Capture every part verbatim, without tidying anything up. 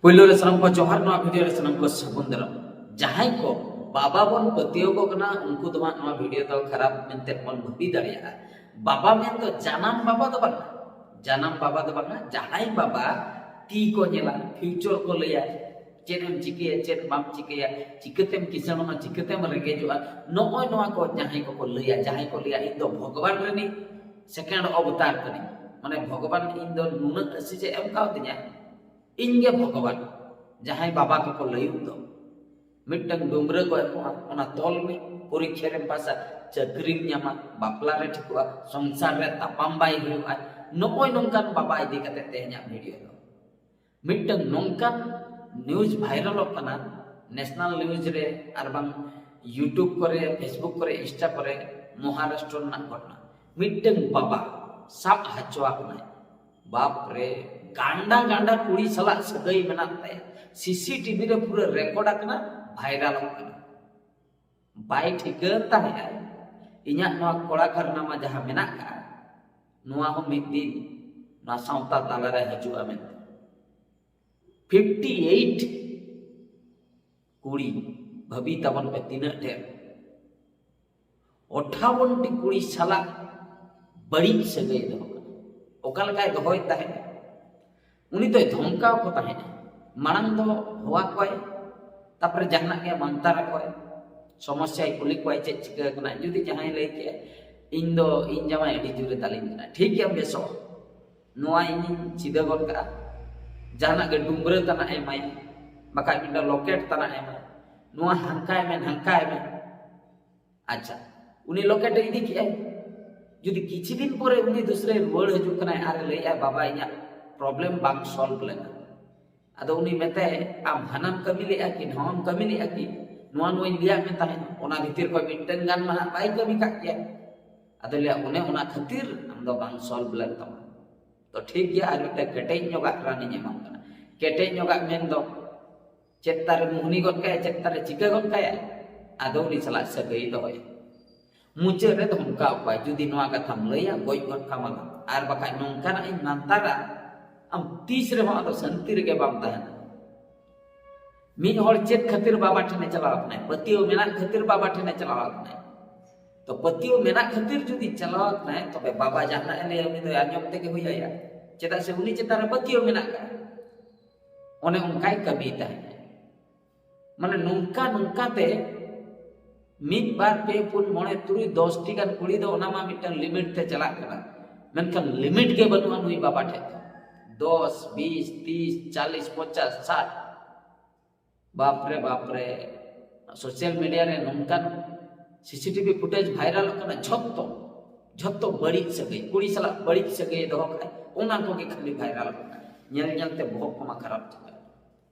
ᱯᱳᱭᱞᱳ ᱨᱮ ᱥᱟᱱᱟᱢ ᱠᱚ ᱡᱚᱦᱟᱨ, ᱱᱚᱣᱟ ᱵᱷᱤᱰᱤᱭᱳ ᱨᱮ ᱥᱟᱱᱟᱢ ᱠᱚ ᱥᱟᱹᱜᱩᱱ ᱫᱟᱨᱟᱢ᱾ ᱡᱟᱦᱟᱸᱭ ᱠᱚ ᱵᱟᱵᱟ ᱵᱚᱱ ᱯᱟᱹᱛᱭᱟᱹᱣ ᱠᱚ ᱠᱟᱱᱟ, ᱩᱱᱠᱩ ᱫᱚ ᱦᱟᱸᱜ ᱱᱚᱣᱟ ᱵᱷᱤᱰᱤᱭᱳ ᱫᱚ ᱠᱷᱟᱨᱟᱯ ᱢᱮᱱᱛᱮ ᱵᱚᱱ ᱵᱷᱟᱹᱵᱤ ᱫᱟᱲᱮᱭᱟᱜᱼᱟ᱾ ᱵᱟᱵᱟ ᱢᱮᱱ ᱫᱚ ᱡᱟᱱᱟᱢ ᱵᱟᱵᱟ ᱫᱚ ᱵᱟᱝᱟ, ᱡᱟᱱᱟᱢ ᱵᱟᱵᱟ ᱫᱚ ᱵᱟᱝᱟ, ᱡᱟᱦᱟᱸᱭ ᱵᱟᱵᱟ ᱛᱤ ᱠᱚ ᱧᱮᱞᱟ, ᱯᱷᱤᱭᱩᱪᱟᱨ ᱠᱚ ᱞᱟᱹᱭᱟ, ᱪᱮᱫ ᱮᱢ ᱪᱤᱠᱟᱹᱭᱟ, ᱪᱮᱫ ᱵᱟᱢ ᱪᱤᱠᱟᱹᱭᱟ, ᱪᱤᱠᱟᱹᱛᱮᱢ ᱠᱤᱥᱟᱹᱬᱚᱜᱼᱟ, ᱪᱤᱠᱟᱹᱛᱮᱢ ᱨᱮᱸᱜᱮᱡᱚᱜᱼᱟ, ᱱᱚᱜᱼᱚᱭ ᱱᱚᱣᱟ ᱠᱚ ᱡᱟᱦᱟᱸᱭ ᱠᱚᱠᱚ ᱞᱟᱹᱭᱟ, ᱡᱟᱦᱟᱸᱭ ᱠᱚ ᱞᱟᱹᱭᱟ, "ᱤᱧ ᱫᱚ ᱵᱷᱚᱜᱚᱵᱟᱱ ᱨᱤᱱᱤᱡ ᱥᱮᱠᱮᱱᱰ ᱚᱵᱚᱛᱟᱨ ᱠᱟᱹᱱᱟᱹᱧ, ᱢᱟᱱᱮ ᱵᱷᱚᱜᱚᱵᱟᱱ ᱤᱧ ᱫᱚ ᱱᱩᱱᱟᱹᱜ ᱟᱹᱥᱤ ᱪᱮᱫ ᱮᱢ ᱠᱟᱣᱫᱤᱧᱟ, ᱤᱧ ᱜᱮ ᱵᱷᱚᱜᱚᱵᱟᱱ", ᱡᱟᱦᱟᱸᱭ ᱵᱟᱵᱟ ᱠᱚᱠᱚ ᱞᱟᱹᱭᱩᱜ ᱫᱚ᱾ ᱢᱤᱫᱴᱟᱝ ᱰᱩᱢᱨᱟᱹ ᱠᱚ ᱮᱢᱚᱜᱼᱟ, ᱚᱱᱟ ᱛᱚᱞ ᱢᱮ, ᱯᱚᱨᱤᱠᱠᱷᱟ ᱨᱮᱢ ᱯᱟᱥᱟ, ᱪᱟᱹᱠᱨᱤᱢ ᱧᱟᱢᱟ, ᱵᱟᱯᱞᱟ ᱨᱮ ᱴᱷᱤᱠᱚᱜᱼᱟ, ᱥᱚᱝᱥᱟᱨ ᱨᱮ ᱛᱟᱯᱟᱢ ᱵᱟᱭ ᱦᱩᱭᱩᱜᱼᱟ᱾ ᱱᱚᱜᱼᱚᱭ ᱱᱚᱝᱠᱟᱱ ᱵᱟᱵᱟ ᱤᱫᱤ ᱠᱟᱛᱮ ᱛᱮᱦᱮᱧᱟᱜ ᱵᱷᱤᱰᱤᱭᱳ ᱫᱚ᱾ ᱢᱤᱫᱴᱟᱝ ᱱᱚᱝᱠᱟᱱ ᱱᱤᱭᱩᱡᱽ ᱵᱷᱟᱭᱨᱟᱞᱚᱜ ᱠᱟᱱᱟ ᱱᱮᱥᱱᱟᱞ ᱱᱤᱭᱩᱡᱽ ᱨᱮ, ᱟᱨ ᱵᱟᱝ YouTube ᱠᱚᱨᱮ, Facebook ᱠᱚᱨᱮ, Insta ᱠᱚᱨᱮ, ᱢᱚᱦᱟᱨᱟᱥᱴᱨᱚ ᱨᱮᱱᱟᱜ ᱜᱷᱚᱴᱚᱱᱟ᱾ ᱢᱤᱫᱴᱟᱝ ᱵᱟᱵᱟ ᱥᱟᱵ ᱦᱚᱪᱚ ᱟᱠᱟᱱᱟᱭ᱾ ᱵᱟᱯ ᱨᱮ, ᱜᱟᱱᱰᱟ ᱜᱟᱱᱰᱟ ᱠᱩᱲᱤ ᱥᱟᱞᱟᱜ ᱥᱟᱹᱜᱟᱹᱭ ᱢᱮᱱᱟᱜ ᱛᱟᱭᱟ᱾ ᱥᱤᱥᱤᱴᱤᱵᱷᱤ ᱨᱮ ᱯᱩᱨᱟᱹ ᱨᱮᱠᱚᱨᱰ ᱟᱠᱟᱱᱟ, ᱵᱷᱟᱭᱨᱟᱞᱚᱜ ᱠᱟᱱᱟ᱾ ᱵᱟᱭ ᱴᱷᱤᱠᱟᱹ ᱛᱟᱦᱮᱸᱫ ᱤᱧᱟᱹᱜ ᱱᱚᱣᱟ ᱠᱚᱲᱟ ᱠᱟᱨᱱᱟᱢᱟ ᱡᱟᱦᱟᱸ ᱢᱮᱱᱟᱜ ᱟᱠᱟᱫᱼᱟ, ᱱᱚᱣᱟ ᱦᱚᱸ ᱢᱤᱫ ᱫᱤᱱ ᱱᱚᱣᱟ ᱥᱟᱶᱛᱟ ᱛᱟᱞᱟᱨᱮ ᱦᱤᱡᱩᱜᱼᱟ ᱢᱮᱱᱛᱮ᱾ ᱯᱷᱤᱯᱴᱤ ᱮᱭᱤᱴ ᱠᱩᱲᱤ, ᱵᱷᱟᱹᱵᱤ ᱛᱟᱵᱚᱱ ᱯᱮ ᱛᱤᱱᱟᱹᱜ ᱰᱷᱮᱨ᱾ ᱟᱴᱷᱟᱣᱚᱱ ᱴᱤ ᱠᱩᱲᱤ ᱥᱟᱞᱟᱜ ᱵᱟᱹᱲᱤᱡ ᱥᱟᱹᱜᱟᱹᱭ ᱫᱚᱦᱚ ᱠᱟᱱᱟ᱾ ᱚᱠᱟ ᱞᱮᱠᱟᱭ ᱫᱚᱦᱚᱭ ᱛᱟᱦᱮᱸᱫ? ᱩᱱᱤ ᱫᱚᱭ ᱫᱷᱚᱢᱠᱟᱣ ᱠᱚ ᱛᱟᱦᱮᱸᱫ᱾ ᱢᱟᱲᱟᱝ ᱫᱚ ᱦᱚᱦᱚ ᱟᱠᱚᱣᱟᱭ, ᱛᱟᱨᱯᱚᱨᱮ ᱡᱟᱦᱟᱱᱟᱜ ᱜᱮ ᱢᱟᱱᱛᱟᱨ ᱟᱠᱚᱣᱟᱭ, ᱥᱚᱢᱚᱥᱥᱟᱭ ᱠᱩᱞᱤ ᱠᱚᱣᱟᱭ, "ᱪᱮᱫ ᱪᱤᱠᱟᱹ ᱟᱠᱟᱱᱟ?" ᱡᱩᱫᱤ ᱡᱟᱦᱟᱸᱭ ᱞᱟᱹᱭ ᱠᱮᱜᱼᱟᱭ, "ᱤᱧ ᱫᱚ, ᱤᱧ ᱡᱟᱶᱟᱭ ᱟᱹᱰᱤ ᱡᱳᱨᱮ ᱫᱟᱞᱤᱧ ᱠᱟᱱᱟ", ᱴᱷᱤᱠ ᱜᱮᱭᱟ, ᱵᱮᱥᱚᱜ, ᱱᱚᱣᱟ ᱤᱧᱤᱧ ᱪᱤᱫᱟᱹ ᱜᱚᱫ ᱠᱟᱜᱼᱟ, ᱡᱟᱦᱟᱱᱟᱜ ᱜᱮ ᱰᱩᱢᱨᱟᱹ ᱛᱟᱱᱟᱜ ᱮᱢᱟᱭᱟ, ᱵᱟᱠᱷᱟᱡ ᱢᱤᱫᱴᱟᱝ ᱞᱚᱠᱮᱴ ᱛᱟᱱᱟᱜ ᱮᱢᱟᱭᱟ, ᱱᱚᱣᱟ ᱦᱟᱱᱠᱟᱭ ᱢᱮ, ᱱᱷᱟᱝᱠᱟᱭ ᱢᱮ᱾ ᱟᱪᱪᱷᱟ, ᱩᱱᱤ ᱞᱚᱠᱮᱴ ᱮ ᱤᱫᱤ ᱠᱮᱜᱼᱟᱭ᱾ ᱡᱩᱫᱤ ᱠᱤᱪᱷᱩ ᱫᱤᱱ ᱯᱚᱨᱮ ᱩᱱᱤ ᱫᱩᱥᱨᱟᱭ ᱨᱩᱣᱟᱹᱲ ᱦᱤᱡᱩᱜ ᱠᱟᱱᱟᱭ ᱟᱨ ᱮ ᱞᱟᱹᱭᱮᱜᱼᱟᱭ, "ᱵᱟᱵᱟ, ᱤᱧᱟᱹᱜ ᱯᱨᱚᱵᱞᱮᱢ ᱵᱟᱝ ᱥᱚᱞᱵᱷ ᱞᱮᱱᱟ", ᱟᱫᱚ ᱩᱱᱤ ᱢᱮᱛᱟᱭ, "ᱟᱢ ᱦᱟᱱᱟᱢ ᱠᱟᱹᱢᱤ ᱞᱮᱜᱼᱟ ᱠᱤ, ᱱᱚᱣᱟᱢ ᱠᱟᱹᱢᱤ ᱞᱮᱜᱼᱟ ᱠᱤ? ᱱᱚᱣᱟ ᱱᱚᱣᱟᱧ ᱞᱟᱹᱭᱟᱫ ᱢᱮ ᱛᱟᱦᱮᱸᱫ, ᱚᱱᱟ ᱵᱷᱤᱛᱤᱨ ᱠᱷᱚᱱ ᱢᱤᱫᱴᱟᱝ ᱜᱟᱱ ᱢᱟ ᱦᱟᱸᱜ ᱵᱟᱭ ᱠᱟᱹᱢᱤ ᱠᱟᱜ ᱜᱮᱭᱟ?" ᱟᱫᱚ ᱞᱟᱹᱭᱟ, "ᱚᱱᱮ ᱚᱱᱟ ᱠᱷᱟᱹᱛᱤᱨ ᱟᱢ ᱫᱚ ᱵᱟᱝ ᱥᱚᱞᱵᱷ ᱞᱮᱱ ᱛᱟᱢᱟ᱾ ᱛᱚ ᱴᱷᱤᱠ ᱜᱮᱭᱟ, ᱟᱨ ᱢᱤᱫᱴᱟᱝ ᱠᱮᱴᱮᱡ ᱧᱚᱜᱟᱜ ᱨᱟᱱᱤᱧ ᱮᱢᱟᱢ ᱠᱟᱱᱟ᱾" ᱠᱮᱴᱮᱡ ᱧᱚᱜᱟᱜ ᱢᱮᱱ ᱫᱚ ᱪᱮᱫ ᱛᱟᱨᱮ ᱢᱩᱦᱱᱤ ᱜᱚᱫ ᱠᱟᱭᱟ, ᱪᱮᱫ ᱛᱟᱨᱮ ᱪᱤᱠᱟᱹ ᱜᱚᱫ ᱠᱟᱭᱟ, ᱟᱫᱚ ᱩᱱᱤ ᱥᱟᱞᱟᱜ ᱥᱟᱹᱜᱟᱹᱭ ᱫᱚᱦᱚᱭᱟ᱾ ᱢᱩᱪᱟᱹᱫ ᱨᱮ ᱫᱷᱚᱢᱠᱟᱣ ᱠᱚᱣᱟᱭ, "ᱡᱩᱫᱤ ᱱᱚᱣᱟ ᱠᱟᱛᱷᱟᱢ ᱞᱟᱹᱭᱟ, ᱜᱚᱡ ᱜᱚᱫ ᱠᱟᱢᱟ ᱞᱟᱝ, ᱟᱨ ᱵᱟᱠᱷᱟᱡ ᱱᱚᱝᱠᱟᱱᱟᱜ ᱤᱧ ᱢᱟᱱᱛᱟᱨᱟ, ᱟᱢ ᱛᱤᱥ ᱨᱮᱦᱚᱸ ᱟᱫᱚ ᱥᱟᱹᱱᱛᱤ ᱨᱮᱜᱮ ᱵᱟᱢ ᱛᱟᱦᱮᱱᱟ, ᱢᱤᱫ ᱦᱚᱲ ᱪᱮᱫ ᱠᱷᱟᱹᱛᱤᱨ ᱵᱟᱵᱟ ᱴᱷᱮᱱᱮ ᱪᱟᱞᱟᱣ ᱟᱠᱟᱱᱟᱭ? ᱯᱟᱹᱛᱭᱟᱹᱣ ᱢᱮᱱᱟᱜ ᱠᱷᱟᱹᱛᱤᱨ ᱵᱟᱵᱟ ᱴᱷᱮᱱᱮ ᱪᱟᱞᱟᱣ ᱟᱠᱟᱱᱟᱭ᱾ ᱛᱚ ᱯᱟᱹᱛᱭᱟᱹᱣ ᱢᱮᱱᱟᱜ ᱠᱷᱟᱹᱛᱤᱨ ᱡᱩᱫᱤ ᱪᱟᱞᱟᱣ ᱟᱠᱟᱱᱟᱭ, ᱛᱚᱵᱮ ᱵᱟᱵᱟ ᱡᱟᱦᱟᱱᱟᱜ ᱮ ᱞᱟᱹᱭᱟ ᱩᱱᱤ ᱫᱚ ᱟᱸᱡᱚᱢ ᱛᱮᱜᱮ ᱦᱩᱭ ᱟᱭᱟ᱾ ᱪᱮᱫᱟᱜ ᱥᱮ ᱩᱱᱤ ᱪᱮᱛᱟᱱ ᱨᱮ ᱯᱟᱹᱛᱭᱟᱹᱣ ᱢᱮᱱᱟᱜ ᱟᱠᱟᱫ᱾ ᱚᱱᱮ ᱚᱱᱠᱟᱭ ᱠᱟᱹᱢᱤ ᱛᱟᱦᱮᱸᱫ᱾ ᱢᱟᱱᱮ ᱱᱚᱝᱠᱟ ᱱᱚᱝᱠᱟ ᱛᱮ ᱢᱤᱫ, ᱵᱟᱨ, ᱯᱮ, ᱯᱩᱱ, ᱢᱚᱬᱮ, ᱛᱩᱨᱩᱭ, ᱫᱚᱥ ᱴᱤ ᱜᱟᱱ ᱠᱩᱲᱤ ᱫᱚ ᱚᱱᱟ ᱢᱟ ᱢᱤᱫᱴᱟᱝ ᱞᱤᱢᱤᱴ ᱛᱮ ᱪᱟᱞᱟᱜ ᱠᱟᱱᱟ᱾ ᱢᱮᱱᱠᱷᱟᱱ ᱞᱤᱢᱤᱴ ᱜᱮ ᱵᱟᱹᱱᱩᱜᱼᱟ ᱱᱩᱭ ᱵᱟᱵᱟ ᱴᱷᱮᱱ ᱫᱚ᱾ ᱫᱚᱥ, ᱵᱤᱥ, ᱛᱤᱥ, ᱪᱟᱞᱤᱥ, ᱯᱚᱧᱪᱟᱥ, ᱥᱟᱴ᱾ ᱵᱟᱯᱨᱮ ᱵᱟᱯᱨᱮ, ᱥᱳᱥᱟᱞ ᱢᱤᱰᱤᱭᱟ ᱨᱮ ᱱᱚᱝᱠᱟᱱ ᱥᱤᱥᱤᱴᱤᱵᱷᱤ ᱯᱷᱩᱴᱮᱡᱽ ᱵᱷᱟᱭᱨᱟᱞᱚᱜ ᱠᱟᱱᱟ᱾ ᱡᱷᱚᱛᱚ ᱡᱷᱚᱛᱚ ᱵᱟᱹᱲᱤᱡ ᱥᱟᱹᱜᱟᱹᱭ, ᱠᱩᱲᱤ ᱥᱟᱞᱟᱜ ᱵᱟᱹᱲᱤᱡ ᱥᱟᱹᱜᱟᱹᱭ ᱫᱚᱦᱚ ᱠᱟᱜᱼᱟ, ᱚᱱᱟ ᱠᱚᱜᱮ ᱠᱷᱟᱹᱞᱤ ᱵᱷᱟᱭᱨᱟᱞᱚᱜ ᱠᱟᱱᱟ᱾ ᱧᱮᱞ ᱧᱮᱞ ᱛᱮ ᱵᱚᱦᱚᱜ ᱠᱚᱢᱟ ᱠᱷᱟᱨᱟᱯ ᱪᱟᱵᱟᱜᱼᱟ᱾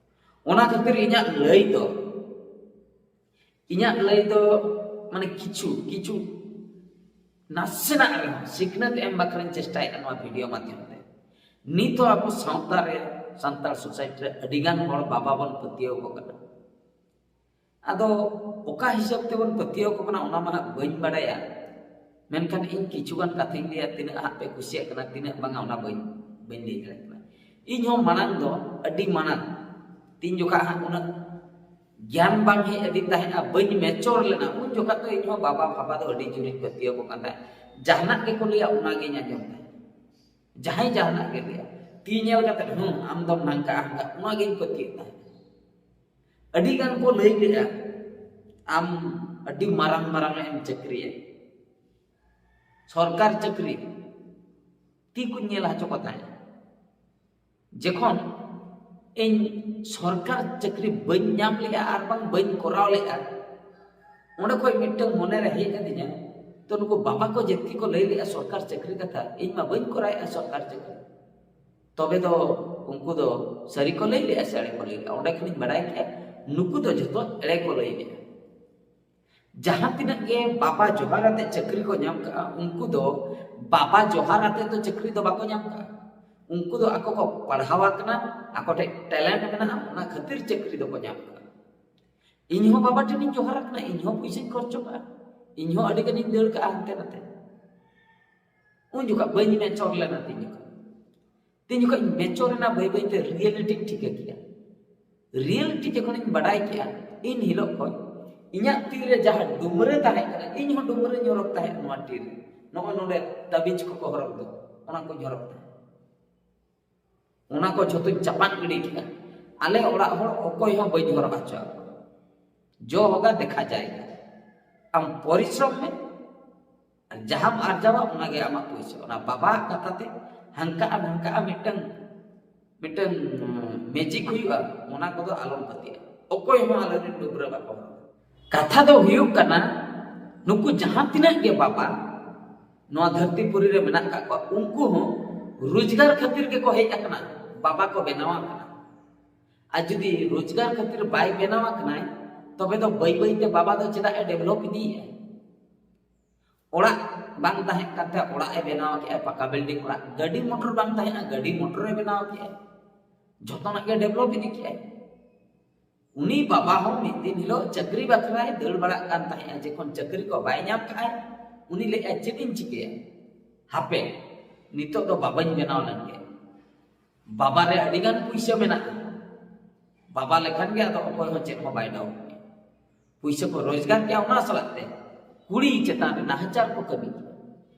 ᱚᱱᱟ ᱠᱷᱟᱹᱛᱤᱨ ᱤᱧᱟᱹᱜ ᱞᱟᱹᱭ ᱫᱚ, ᱤᱧᱟᱹᱜ ᱞᱟᱹᱭ ᱫᱚ ᱢᱟᱱᱮ ᱠᱤᱪᱷᱩ ᱠᱤᱪᱷᱩ ᱱᱟᱥᱮᱱᱟᱜ ᱨᱮᱦᱚᱸ ᱥᱤᱠᱷᱱᱟᱹᱛ ᱮᱢ ᱵᱟᱠᱷᱨᱟᱧ ᱪᱮᱥᱴᱟᱭᱮᱫᱼᱟ ᱱᱚᱣᱟ ᱵᱷᱤᱰᱤᱭᱳ ᱢᱟᱫᱽᱫᱷᱚᱢ ᱛᱮ᱾ ᱱᱤᱛ ᱦᱚᱸ ᱟᱵᱚ ᱥᱟᱶᱛᱟ ᱨᱮ, ᱥᱟᱱᱛᱟᱲ ᱥᱳᱥᱟᱭᱴᱤ ᱨᱮ ᱟᱹᱰᱤᱜᱟᱱ ᱦᱚᱲ ᱵᱟᱵᱟ ᱵᱚᱱ ᱯᱟᱹᱛᱭᱟᱹᱣ ᱟᱠᱚ ᱠᱟᱱᱟ᱾ ᱟᱫᱚ ᱚᱠᱟ ᱦᱤᱥᱟᱹᱵ ᱛᱮᱵᱚᱱ ᱯᱟᱹᱛᱭᱟᱹᱣ ᱟᱠᱚ ᱠᱟᱱᱟ ᱚᱱᱟ ᱢᱟ ᱦᱟᱸᱜ ᱵᱟᱹᱧ ᱵᱟᱲᱟᱭᱟ, ᱢᱮᱱᱠᱷᱟᱱ ᱤᱧ ᱠᱤᱪᱷᱩᱜᱟᱱ ᱠᱟᱛᱷᱟᱧ ᱞᱟᱹᱭᱟ᱾ ᱛᱤᱱᱟᱹᱜ ᱦᱟᱸᱜ ᱯᱮ ᱠᱩᱥᱤᱭᱟᱜ ᱠᱟᱱᱟ, ᱛᱤᱱᱟᱹᱜ ᱵᱟᱝᱟ, ᱚᱱᱟ ᱵᱟᱹᱧ ᱵᱟᱹᱧ ᱞᱟᱹᱭ ᱫᱟᱲᱮᱭᱟᱜ ᱠᱟᱱᱟ᱾ ᱤᱧ ᱦᱚᱸ ᱢᱟᱲᱟᱝ ᱫᱚ, ᱟᱹᱰᱤ ᱢᱟᱲᱟᱝ, ᱛᱤᱱ ᱡᱚᱠᱷᱟ ᱦᱟᱸᱜ ᱩᱱᱟᱹᱜ ᱜᱮᱭᱟᱱ ᱵᱟᱝ ᱦᱮᱡ ᱟᱹᱫᱤᱧ ᱛᱟᱦᱮᱸᱫᱼᱟ, ᱵᱟᱹᱧ ᱢᱮᱪᱚᱨ ᱞᱮᱱᱟ, ᱩᱱ ᱡᱚᱠᱷᱟ ᱫᱚ ᱤᱧ ᱦᱚᱸ ᱵᱟᱵᱟ ᱵᱟᱵᱟ ᱫᱚ ᱟᱹᱰᱤ ᱡᱳᱨᱤᱧ ᱯᱟᱹᱛᱭᱟᱹᱣ ᱠᱚ ᱠᱟᱱ ᱛᱟᱦᱮᱸᱫ᱾ ᱡᱟᱦᱟᱱᱟᱜ ᱜᱮᱠᱚ ᱞᱟᱹᱭᱟ ᱚᱱᱟᱜᱤᱧ ᱟᱸᱡᱚᱢ ᱛᱟᱦᱮᱸᱫ᱾ ᱡᱟᱦᱟᱸᱭ ᱡᱟᱦᱟᱱᱟᱜ ᱜᱮ ᱞᱟᱹᱭᱟ, ᱛᱤ ᱧᱮᱞ ᱠᱟᱛᱮ, ᱦᱩᱸ, ᱟᱢ ᱫᱚᱢ ᱱᱟᱝᱠᱟᱜᱼᱟ ᱦᱟᱝᱠᱟᱜᱼᱟ, ᱚᱱᱟᱜᱤᱧ ᱯᱟᱹᱛᱭᱟᱹᱜ ᱛᱟᱦᱮᱸᱫ᱾ ᱟᱹᱰᱤ ᱜᱟᱱ ᱠᱚ ᱞᱟᱹᱭ ᱞᱮᱜᱼᱟ, ᱟᱢ ᱟᱹᱰᱤ ᱢᱟᱨᱟᱝ ᱢᱟᱨᱟᱝ ᱮᱢ ᱪᱟᱹᱠᱨᱤᱭᱟ, ᱥᱚᱨᱠᱟᱨ ᱪᱟᱹᱠᱨᱤ, ᱛᱤ ᱠᱚᱧ ᱧᱮᱞ ᱦᱚᱪᱚ ᱠᱚ ᱛᱟᱦᱮᱸᱫ᱾ ᱡᱚᱠᱷᱚᱱ ᱤᱧ ᱥᱚᱨᱠᱟᱨ ᱪᱟᱹᱠᱨᱤ ᱵᱟᱹᱧ ᱧᱟᱢ ᱞᱮᱜᱼᱟ ᱟᱨ ᱵᱟᱝ ᱵᱟᱹᱧ ᱠᱚᱨᱟᱣ ᱞᱮᱜᱼᱟ, ᱚᱸᱰᱮ ᱠᱷᱚᱱ ᱢᱤᱫᱴᱟᱝ ᱢᱚᱱᱮᱨᱮ ᱦᱮᱡ ᱟᱹᱫᱤᱧᱟ, ᱛᱚ ᱱᱩᱠᱩ ᱵᱟᱵᱟ ᱠᱚ ᱡᱟᱹᱛᱤ ᱠᱚ ᱞᱟᱹᱭ ᱞᱮᱜᱼᱟ ᱥᱚᱨᱠᱟᱨ ᱪᱟᱹᱠᱨᱤ ᱠᱟᱛᱷᱟ, ᱤᱧ ᱢᱟ ᱵᱟᱹᱧ ᱠᱚᱨᱟᱣᱮᱜᱼᱟ ᱥᱚᱨᱠᱟᱨ ᱪᱟᱹᱠᱨᱤ᱾ ᱛᱚᱵᱮ ᱫᱚ ᱩᱱᱠᱩ ᱫᱚ ᱥᱟᱹᱨᱤ ᱠᱚ ᱞᱟᱹᱭ ᱞᱮᱜᱼᱟ ᱥᱮ ᱮᱲᱮ ᱠᱚ ᱞᱟᱹᱭ ᱞᱮᱜᱼᱟ? ᱚᱸᱰᱮ ᱠᱷᱚᱱᱤᱧ ᱵᱟᱰᱟᱭ ᱠᱮᱜᱼᱟ, ᱱᱩᱠᱩ ᱫᱚ ᱡᱷᱚᱛᱚ ᱮᱲᱮ ᱠᱚ ᱞᱟᱹᱭ ᱞᱮᱜᱼᱟ᱾ ᱡᱟᱦᱟᱸ ᱛᱤᱱᱟᱹᱜ ᱜᱮ ᱵᱟᱵᱟ ᱡᱚᱦᱟᱨ ᱟᱛᱮ ᱪᱟᱹᱠᱨᱤ ᱠᱚ ᱧᱟᱢ ᱠᱟᱜᱼᱟ, ᱩᱱᱠᱩ ᱫᱚ ᱵᱟᱵᱟ ᱡᱚᱦᱟᱨ ᱟᱛᱮ ᱫᱚ ᱪᱟᱹᱠᱨᱤ ᱫᱚ ᱵᱟᱠᱚ ᱧᱟᱢ ᱠᱟᱜᱼᱟ᱾ ᱩᱱᱠᱩ ᱫᱚ ᱟᱠᱚ ᱠᱚ ᱯᱟᱲᱦᱟᱣ ᱟᱠᱟᱱᱟ, ᱟᱠᱚ ᱴᱷᱮᱱ ᱴᱮᱞᱮᱱᱴ ᱢᱮᱱᱟᱜᱼᱟ, ᱚᱱᱟ ᱠᱷᱟᱹᱛᱤᱨ ᱪᱟᱹᱠᱨᱤ ᱫᱚᱠᱚ ᱧᱟᱢ ᱠᱟᱜᱼᱟ᱾ ᱤᱧ ᱦᱚᱸ ᱵᱟᱵᱟ ᱴᱷᱮᱱᱤᱧ ᱡᱚᱦᱟᱨ ᱟᱠᱟᱱᱟ, ᱤᱧ ᱦᱚᱸ ᱯᱩᱭᱥᱟᱹᱧ ᱠᱷᱚᱨᱪᱚ ᱠᱟᱜᱼᱟ, ᱤᱧ ᱦᱚᱸ ᱟᱹᱰᱤ ᱜᱟᱱᱤᱧ ᱫᱟᱹᱲ ᱠᱟᱜᱼᱟ ᱦᱟᱱᱛᱮ ᱱᱟᱛᱮ᱾ ᱩᱱ ᱡᱚᱠᱷᱚᱱ ᱵᱟᱹᱧ ᱢᱮᱪᱚᱨ ᱞᱮᱱᱟ, ᱛᱤᱧ ᱡᱚᱠᱷᱚᱱ ᱛᱤᱧ ᱡᱚᱠᱷᱚᱱ ᱤᱧ ᱢᱮᱪᱚᱨ ᱮᱱᱟ, ᱵᱟᱹᱭ ᱵᱟᱹᱭᱛᱮ ᱨᱤᱭᱮᱞᱤᱴᱤᱧ ᱴᱷᱤᱠᱟᱹ ᱠᱮᱜᱼᱟ᱾ ᱨᱤᱭᱮᱞᱤᱴᱤ ᱡᱚᱠᱷᱚᱱᱤᱧ ᱵᱟᱰᱟᱭ ᱠᱮᱜᱼᱟ, ᱤᱱ ᱦᱤᱞᱳᱜ ᱠᱷᱚᱱ ᱤᱧᱟᱹᱜ ᱛᱤ ᱨᱮ ᱡᱟᱦᱟᱸ ᱰᱩᱢᱨᱟᱹ ᱛᱟᱦᱮᱸ ᱠᱟᱱᱟ, ᱤᱧ ᱦᱚᱸ ᱰᱩᱢᱨᱟᱹᱧ ᱦᱚᱨᱚᱜ ᱛᱟᱦᱮᱸᱫ ᱱᱚᱣᱟ ᱛᱤ ᱨᱮ᱾ ᱱᱚᱜᱼᱚᱭ ᱱᱚᱰᱮ ᱛᱟᱵᱤᱡᱽ ᱠᱚᱠᱚ ᱦᱚᱨᱚᱜ ᱫᱚ, ᱚᱱᱟ ᱠᱚᱧ ᱦᱚᱨᱚᱜ ᱛᱟᱦᱮᱸᱫ᱾ ᱚᱱᱟ ᱠᱚ ᱡᱷᱚᱛᱚᱧ ᱪᱟᱯᱟᱫ ᱜᱤᱰᱤ ᱠᱮᱜᱼᱟ᱾ ᱟᱞᱮ ᱚᱲᱟᱜ ᱦᱚᱲ ᱚᱠᱚᱭ ᱦᱚᱸ ᱵᱟᱹᱧ ᱦᱚᱨᱚᱜ ᱦᱚᱪᱚ ᱟᱠᱚᱣᱟ᱾ ᱡᱚ ᱦᱳᱜᱟ ᱫᱮᱠᱷᱟ ᱡᱟᱭᱜᱟ᱾ ᱟᱢ ᱯᱚᱨᱤᱥᱨᱚᱢ ᱢᱮ, ᱟᱨ ᱡᱟᱦᱟᱸᱢ ᱟᱨᱡᱟᱣᱟ ᱚᱱᱟᱜᱮ ᱟᱢᱟᱜ ᱯᱩᱭᱥᱟᱹ᱾ ᱚᱱᱟ ᱵᱟᱵᱟᱣᱟᱜ ᱠᱟᱛᱷᱟ ᱛᱮ ᱦᱟᱱᱠᱟᱜᱼᱟ ᱱᱚᱝᱠᱟᱜᱼᱟ, ᱢᱤᱫᱴᱟᱝ ᱢᱤᱫᱴᱟᱝ ᱢᱮᱡᱤᱠ ᱦᱩᱭᱩᱜᱼᱟ, ᱚᱱᱟ ᱠᱚᱫᱚ ᱟᱞᱚᱢ ᱯᱟᱹᱛᱭᱟᱹᱜᱼᱟ᱾ ᱚᱠᱚᱭ ᱦᱚᱸ ᱟᱞᱮᱨᱮᱱ ᱰᱩᱵᱨᱟᱹ ᱵᱟᱠᱚ ᱦᱚᱨᱚᱜᱟ᱾ ᱠᱟᱛᱷᱟ ᱫᱚ ᱦᱩᱭᱩᱜ ᱠᱟᱱᱟ, ᱱᱩᱠᱩ ᱡᱟᱦᱟᱸ ᱛᱤᱱᱟᱹᱜ ᱜᱮ ᱵᱟᱵᱟ ᱱᱚᱣᱟ ᱫᱷᱟᱹᱨᱛᱤ ᱯᱩᱨᱤ ᱨᱮ ᱢᱮᱱᱟᱜ ᱠᱟᱜ ᱠᱚᱣᱟ, ᱩᱱᱠᱩ ᱦᱚᱸ ᱨᱳᱡᱽᱜᱟᱨ ᱠᱷᱟᱹᱛᱤᱨ ᱜᱮᱠᱚ ᱦᱮᱡ ᱟᱠᱟᱱᱟ, ᱵᱟᱵᱟ ᱠᱚ ᱵᱮᱱᱟᱣ ᱟᱠᱟᱱᱟ᱾ ᱟᱨ ᱡᱩᱫᱤ ᱨᱳᱡᱽᱜᱟᱨ ᱠᱷᱟᱹᱛᱤᱨ ᱵᱟᱭ ᱵᱮᱱᱟᱣ ᱟᱠᱟᱱᱟᱭ, ᱛᱚᱵᱮ ᱫᱚ ᱵᱟᱹᱭ ᱵᱟᱹᱭ ᱛᱮ ᱵᱟᱵᱟ ᱫᱚ ᱪᱮᱫᱟᱜ ᱮ ᱰᱮᱵᱷᱞᱚᱯ ᱤᱫᱤᱭᱮᱫᱼᱟᱭ? ᱚᱲᱟᱜ ᱵᱟᱝ ᱛᱟᱦᱮᱸ ᱠᱟᱱ ᱛᱟᱦᱮᱸᱫ, ᱚᱲᱟᱜ ᱮ ᱵᱮᱱᱟᱣ ᱠᱮᱜᱼᱟᱭ, ᱯᱟᱠᱟ ᱵᱤᱞᱰᱤᱝ ᱚᱲᱟᱜ᱾ ᱜᱟᱹᱰᱤ ᱢᱚᱴᱚᱨ ᱵᱟᱝ ᱛᱟᱦᱮᱸᱜᱼᱟ, ᱜᱟᱹᱰᱤ ᱢᱚᱴᱚᱨ ᱮ ᱵᱮᱱᱟᱣ ᱠᱮᱜᱼᱟᱭ᱾ ᱡᱷᱚᱛᱚᱱᱟᱜ ᱜᱮ ᱰᱮᱵᱷᱞᱚᱯ ᱤᱫᱤ ᱠᱮᱜᱼᱟᱭ᱾ ᱩᱱᱤ ᱵᱟᱵᱟ ᱦᱚᱸ ᱢᱤᱫ ᱫᱤᱱ ᱦᱤᱞᱳᱜ ᱪᱟᱹᱠᱨᱤ ᱵᱟᱠᱷᱨᱟᱭ ᱫᱟᱹᱲ ᱵᱟᱲᱟᱜ ᱠᱟᱱ ᱛᱟᱦᱮᱸᱜᱼᱟ᱾ ᱡᱚᱠᱷᱚᱱ ᱪᱟᱹᱠᱨᱤ ᱠᱚ ᱵᱟᱭ ᱧᱟᱢ ᱠᱟᱜᱼᱟᱭ, ᱩᱱᱤ ᱞᱟᱹᱭᱮᱜᱼᱟᱭ, "ᱪᱮᱫ ᱤᱧ ᱪᱤᱠᱟᱹᱭᱟ? ᱦᱟᱯᱮ, ᱱᱤᱛᱚᱜ ᱫᱚ ᱵᱟᱵᱟᱧ ᱵᱮᱱᱟᱣ ᱞᱮᱱ ᱜᱮ᱾" ᱵᱟᱵᱟ ᱨᱮ ᱟᱹᱰᱤ ᱜᱟᱱ ᱯᱩᱭᱥᱟᱹ ᱢᱮᱱᱟᱜᱼᱟ᱾ ᱵᱟᱵᱟ ᱞᱮᱠᱷᱟᱱ ᱜᱮ ᱟᱫᱚ ᱚᱠᱚᱭ ᱦᱚᱸ ᱪᱮᱫ ᱦᱚᱸ ᱵᱟᱭ ᱰᱟᱣᱩᱴ ᱠᱮᱭᱟ᱾ ᱯᱩᱭᱥᱟᱹ ᱠᱚ ᱨᱳᱡᱽᱜᱟᱨ ᱠᱮᱜᱼᱟ, ᱚᱱᱟ ᱥᱟᱞᱟᱜ ᱛᱮ ᱠᱩᱲᱤ ᱪᱮᱛᱟᱱ ᱨᱮ ᱱᱟᱦᱟᱪᱟᱨ ᱠᱚ ᱠᱟᱹᱢᱤ ᱠᱮᱜᱼᱟ᱾